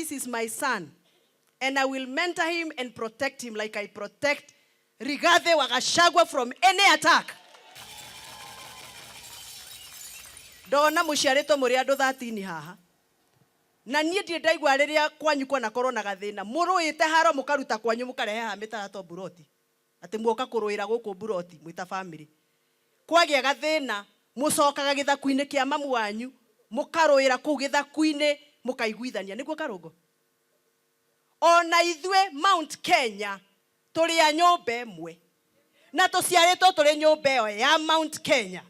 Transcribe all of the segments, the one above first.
This is my son and I will mentor him and protect him like I protect Rigathi wa Gachagua from any attack. Ndona muciarĩtwo mũrĩ andũ 13 haha na niĩ ndirĩ ndaigua rĩrĩa kwanyu kwanakorwo na gathĩna mũrũĩte haro mũkaruta kwanyu mũkarehe haha mĩtarato mburoti atĩ muoka kũrũĩra gũkũ mburoti mwĩ ta family. Kwagĩa gathĩna mũcokaga gĩthaku-inĩ kĩa mamu wanyu mũkarũĩra kũu gĩthaku-inĩ mũkaiguithania. Nĩguo Karũngo? Ona ithuĩ Mount Kenya tũrĩ a nyũmba ĩmwe na tũciarĩtwo tũrĩ nyũmba ĩyo ya Mount Kenya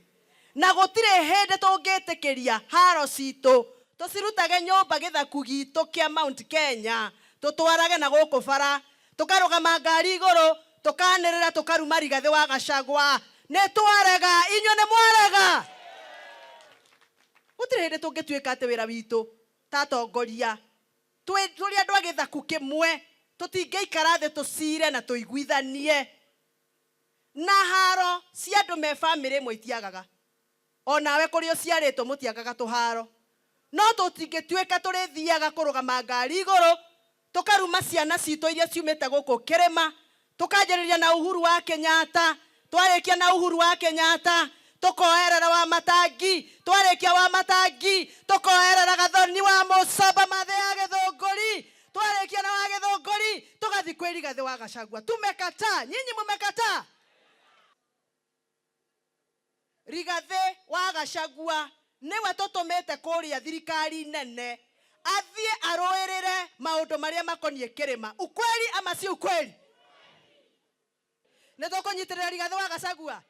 na gũtirĩ hĩndĩ tũngĩtĩkĩria haro citũ tũcirutage nyũmba gĩthaku gitũ kĩa Mount Kenya tũtwarage na gũkũ bara tũkarũgama ngari igũrũ tũkanĩrĩra tũkaruma Rigathĩ wa Gachagua. Nĩ twarega, inyuĩ nĩ mwarega. Gũtirĩ hĩndĩ tũngĩtuĩka atĩ wĩra witũ ta atongoria tũrĩ andũ a gĩthaku kĩmwe tũtingĩikara thĩ tũcire na tũiguithanie. Na haro cia andũ me bamĩrĩ ĩmwe itiagaga. Onawe kũrĩa ũciarĩtwo mũtiagaga tũharo. No tũtingĩtuĩka tũrĩthiaga kũrũgama ngari igũrũ tũkaruma ciana citũ iria ciumĩte gũkũ kĩrĩma, tũkanjĩrĩria na Uhuru wa Kenyatta, twarĩkia na Uhuru wa Kenyatta, tũkoerera wa Matangi, twarĩkia wa Matangi, tũkoerera Gathoni wa Mũcamba Mathe ya Gĩthũngũri, twarĩkia na wa Gĩthũngũri, tũgathiĩ kwĩ Rigathĩ wa Gachagua. Tumekataa, nyinyi mumekataa. Rigathĩ wa Gachagua nĩwe tũtũmĩte kũrĩa thirikari nene athiĩ arũĩrĩre maũndũ marĩa makoniĩ kĩrĩma. Ukweli ama si ukweli? Nĩ tũkũnyitĩrĩra Rigathĩ wa Gachagua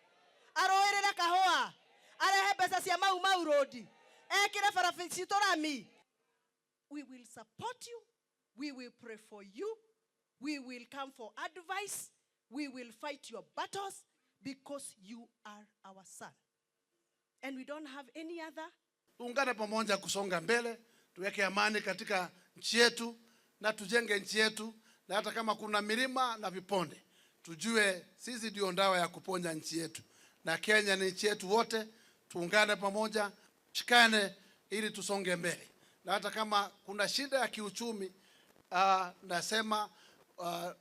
arũĩrĩre kahũa, arehe mbeca cia Mau Mau Road, ekĩre bara citũ rami. We will support you, we will pray for you, we will come for advice, we will fight your battles because you are our son. And we don't have any other. Tuungane pamoja kusonga mbele, tuweke amani katika nchi yetu na tujenge nchi yetu, na hata kama kuna milima na viponde, tujue sisi ndio ndawa ya kuponya nchi yetu, na Kenya ni nchi yetu wote. Tuungane pamoja, shikane ili tusonge mbele, na hata kama kuna shida ya kiuchumi, nasema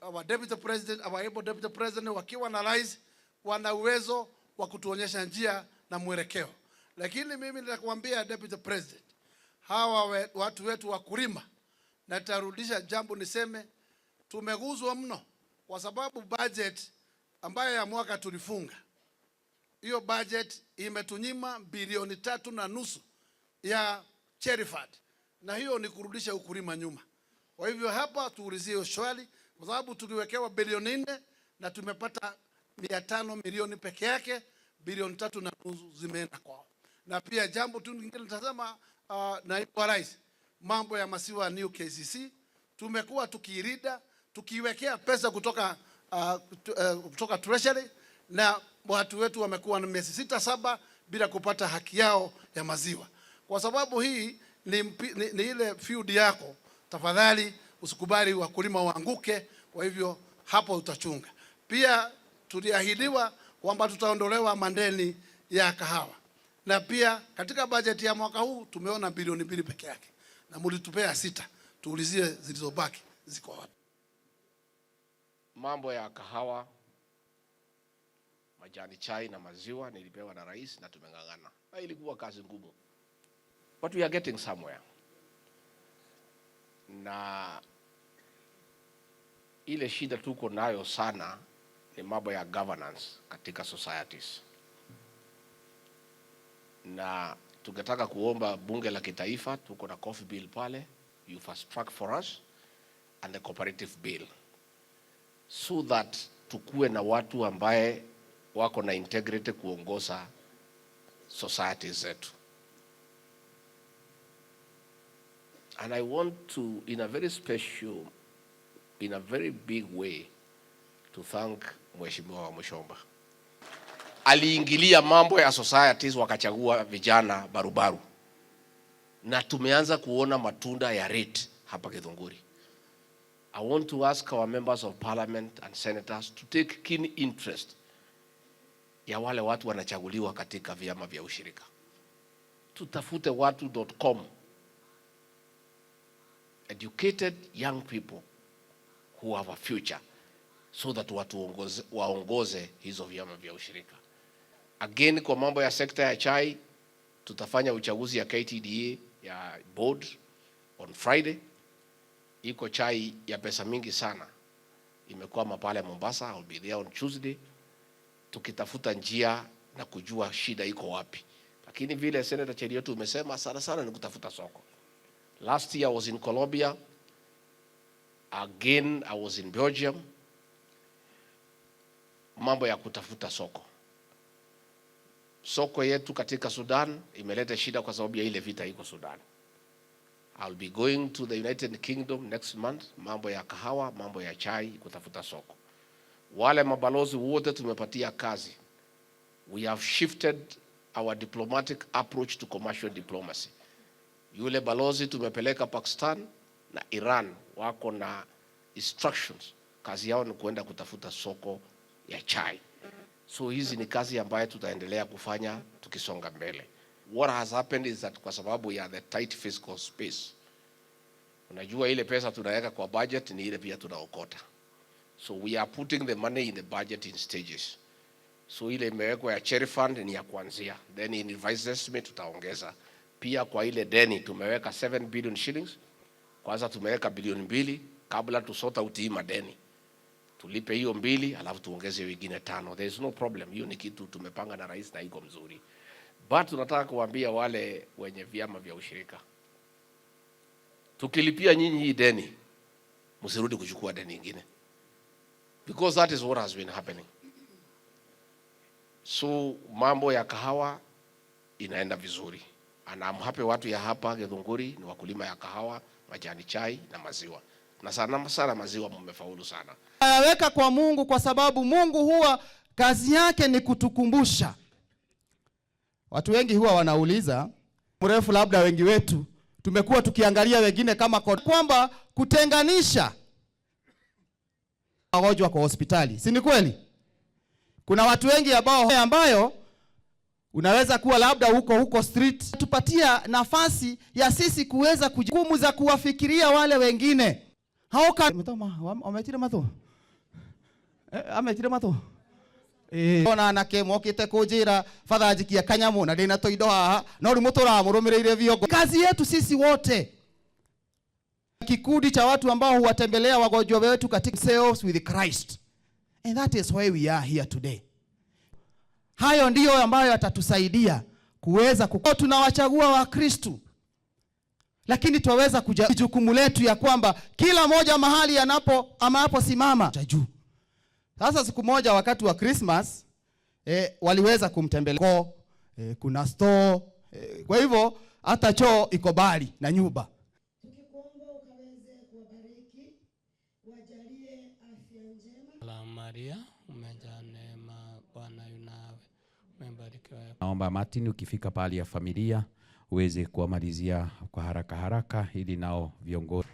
our deputy president, our able deputy president wakiwa na rais wana uwezo wa kutuonyesha njia na mwelekeo. Lakini mimi nitakwambia deputy president, hawa watu wetu wakulima, na nitarudisha jambo niseme, tumeguzwa mno kwa sababu budget ambayo ya mwaka tulifunga, hiyo budget imetunyima bilioni 3.5 ya Cherry Fund, na hiyo ni kurudisha ukulima nyuma. Kwa hivyo hapa tuulizie hiyo swali, kwa sababu tuliwekewa bilioni 4 na tumepata 500 milioni peke yake, bilioni 3.5 zimeenda kwao. Na pia jambo tu lingine nitasema, naibu wa rais, mambo ya maziwa New KCC tumekuwa tukiirida tukiwekea pesa kutoka treasury, na watu wetu wamekuwa na miezi 6-7 bila kupata haki yao ya maziwa. Kwa sababu hii ni ile field yako, tafadhali usikubali wakulima waanguke. Kwa hivyo hapo utachunga. Pia tuliahidiwa kwamba tutaondolewa madeni ya kahawa, na pia katika bajeti ya mwaka huu tumeona bilioni 2 peke yake, na mlitupea 6. Tuulizie zilizobaki ziko wapi? Mambo ya kahawa, majani chai na maziwa nilipewa na rais na tumeng'ang'ana, na ilikuwa kazi ngumu, but we are getting somewhere. Na ile shida tuko nayo sana ni mambo ya governance katika societies, na tungetaka kuomba bunge la kitaifa, tuko na coffee bill pale, you fast track for us and the cooperative bill, so that tukue na watu ambaye wako na integrity kuongoza societies zetu. And I want to, in a very special, in a very big way, to thank Mheshimiwa Wamuchomba. Aliingilia mambo ya societies, wakachagua vijana barubaru, na tumeanza kuona matunda ya rate hapa Githunguri. I want to ask our members of parliament and senators to take keen interest ya wale watu wanachaguliwa katika vyama vya ushirika. Tutafute watu dot com. Educated young people who have a future so that watu waongoze hizo vyama vya ushirika. Again, kwa mambo ya sekta ya chai tutafanya uchaguzi ya KTDA ya board on Friday. Iko chai ya pesa mingi sana imekwama pale Mombasa. I'll be there on Tuesday tukitafuta njia na kujua shida iko wapi, lakini vile Senator Cheruiyot umesema sana sana ni kutafuta soko. Last year I was in Colombia, again I was in Belgium, mambo ya kutafuta soko. Soko yetu katika Sudan imeleta shida kwa sababu ya ile vita iko Sudan. I'll be going to the United Kingdom next month, mambo ya kahawa, mambo ya chai, kutafuta soko. Wale mabalozi wote tumepatia kazi. We have shifted our diplomatic approach to commercial diplomacy. Yule balozi tumepeleka Pakistan na Iran wako na instructions, kazi yao ni kuenda kutafuta soko ya chai. So hizi ni kazi ambayo tutaendelea kufanya tukisonga mbele. What has happened is that kwa sababu ya the tight fiscal space, unajua ile pesa tunaweka kwa budget ni ile pia tunaokota. So we are putting the money in the budget in stages. So ile imewekwa ya cherry fund ni ya kuanzia, then in revised estimate tutaongeza. Pia kwa ile deni tumeweka 7 billion shillings. Kwanza tumeweka bilioni 2 kabla tusort out hii madeni, tulipe hiyo 2 alafu tuongeze wengine 5. There is no problem, hiyo ni kitu tumepanga na rais na iko mzuri. But tunataka kuambia wale wenye vyama vya ushirika, tukilipia nyinyi hii deni, msirudi kuchukua deni nyingine, because that is what has been happening. So mambo ya kahawa inaenda vizuri, and I'm happy watu ya hapa Githunguri ni wakulima ya kahawa, majani chai na maziwa, na sana sana maziwa mmefaulu sana. Ayaweka kwa Mungu kwa sababu Mungu huwa kazi yake ni kutukumbusha. Watu wengi huwa wanauliza mrefu, labda wengi wetu tumekuwa tukiangalia wengine kama kwamba kutenganisha wagonjwa kwa hospitali, si ni kweli? Kuna watu wengi ambayo unaweza kuwa labda huko huko street, tupatia nafasi ya sisi kuweza kujukumu za kuwafikiria wale wengine. Haoka wametire matho ametire matho ona anake mokite kunjira fatha njikia kanyamu na ndina tuindo haha no riu muturamũrũmĩrĩire viongo. Kazi yetu sisi wote, kikundi cha watu ambao huwatembelea wagonjwa wetu katika selves with Christ, and that is why we are here today. Hayo ndiyo ambayo yatatusaidia kuweza tunawachagua Wakristo, lakini twaweza kuja jukumu letu ya kwamba kila moja mahali anapo anaposimama juu. Sasa siku moja wakati wa Christmas waliweza kumtembelea kuna store kwa hivyo hata choo iko bali na nyumba. Tukikuomba ukaweze kuwabariki, wajalie afya njema. Salamu Maria, umejaa neema, Bwana yu nawe, umebarikiwa. Naomba Martin, ukifika pahali ya familia uweze kuwamalizia kwa haraka haraka, ili nao viongozi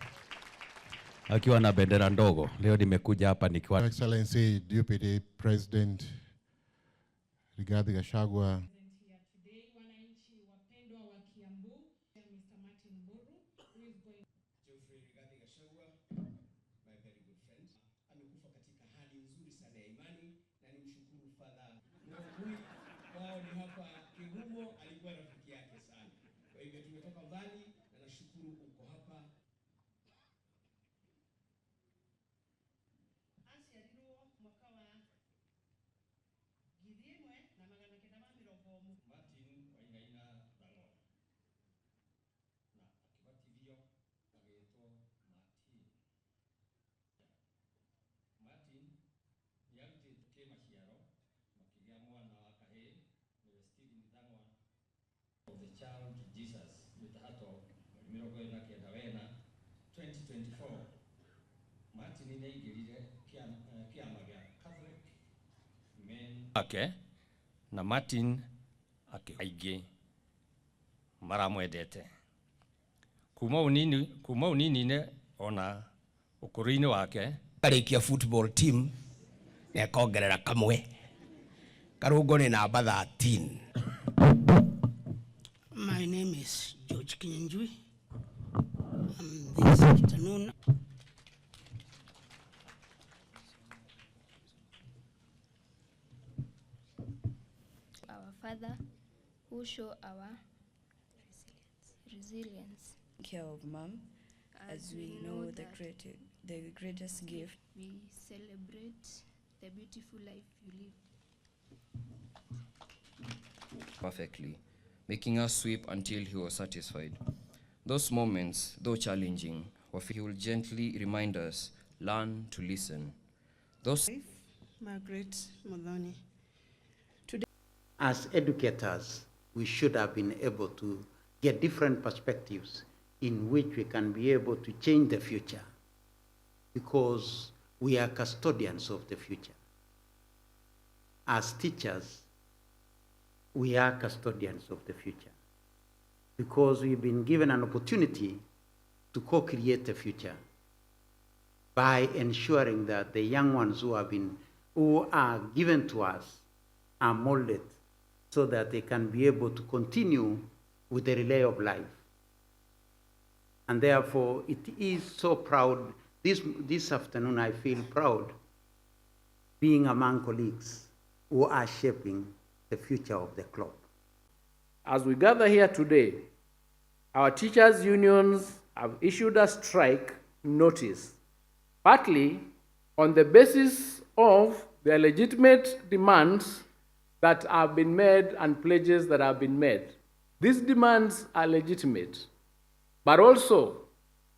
akiwa na bendera ndogo. Leo nimekuja hapa nikiwa Excellency Deputy President Rigathi Gachagua. Today, wananchi wapendwa wa Kiambu, Mr. Martin Mburu, who is going Geoffrey Rigathi Gachagua, my very good friend, amekufa katika hali nzuri sana ya imani, na nimshukuru Father Mwangui wao ni hapa Kigumo, alikuwa rafiki yake sana. Kwa hivyo tumetoka mbali na nashukuru uko hapa. Aciarirwo mwaka wa 1970. Martin Wainaina Thang'wa na akĩbatithio agĩtwo Martin. Martin nĩarutĩtwo kĩmaciaro makĩgĩa mwana wa kahĩĩ nĩwe Stephen Thang'wa of the Child Jesus mĩtahato mweri 29 wena 2024. Martin nĩaingĩrire kĩama gĩa Catholic Men ake na Martin aingĩ maramwendete kuma unini-inĩ ona ũkũrũ-inĩ wake. Karĩkia football team na ekongerera kamwe karũngo nĩ namba 13. My name is George Kinyanjui. I'm This afternoon, our father who show our resilience. Care of mom, as we know the greatest gift. We celebrate the beautiful life you lived. Perfectly, making us sweep until he was satisfied. Those moments, though challenging, he will gently remind us, learn to listen. Those Margaret Muthoni. Today, as educators, we should have been able to get different perspectives in which we can be able to change the future, because we are custodians of the future. As teachers, we are custodians of the future, because we've been given an opportunity to co-create the future by ensuring that the young ones who are given to us are molded so that they can be able to continue with the relay of life. And therefore, it is so proud. This afternoon, I feel proud being among colleagues who are shaping the future of the club. As we gather here today, our teachers' unions have issued a strike notice, partly on the basis of their legitimate demands that have been made and pledges that have been made. These demands are legitimate, but also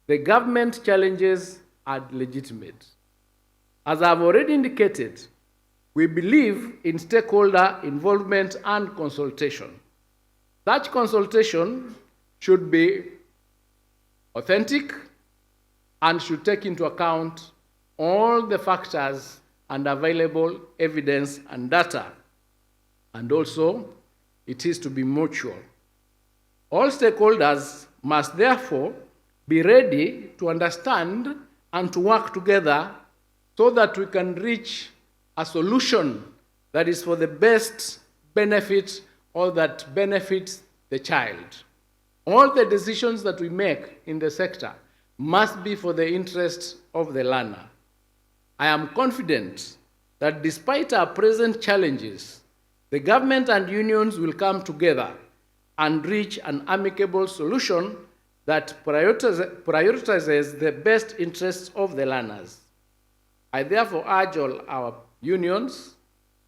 the government challenges are legitimate. As I've already indicated, we believe in stakeholder involvement and consultation. Such consultation should be authentic and should take into account all the factors and available evidence and data. And also, it is to be mutual. All stakeholders must therefore be ready to understand and to work together so that we can reach a solution that is for the best benefit or that benefits the child. All the decisions that we make in the sector must be for the interest of the learner. I am confident that despite our present challenges, the government and unions will come together and reach an amicable solution that prioritizes the best interests of the learners. I therefore urge all our unions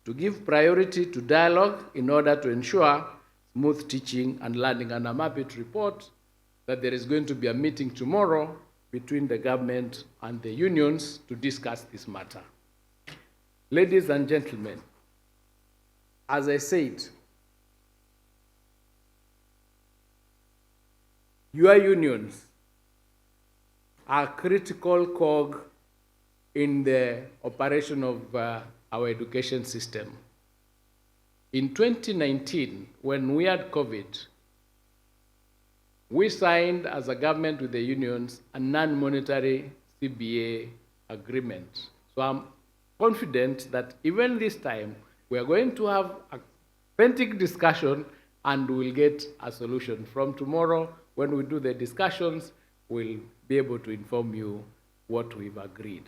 to give priority to dialogue in order to ensure smooth teaching and learning. And I'm happy to report that there is going to be a meeting tomorrow between the government and the unions to discuss this matter. Ladies and gentlemen, as I said, your unions are critical cog in the operation of our education system. In 2019, when we had COVID, we signed as a government with the unions a non-monetary CBA agreement. So I'm confident that even this time, we are going to have an authentic discussion and we'll get a solution. From tomorrow, when we do the discussions, we'll be able to inform you what we've agreed.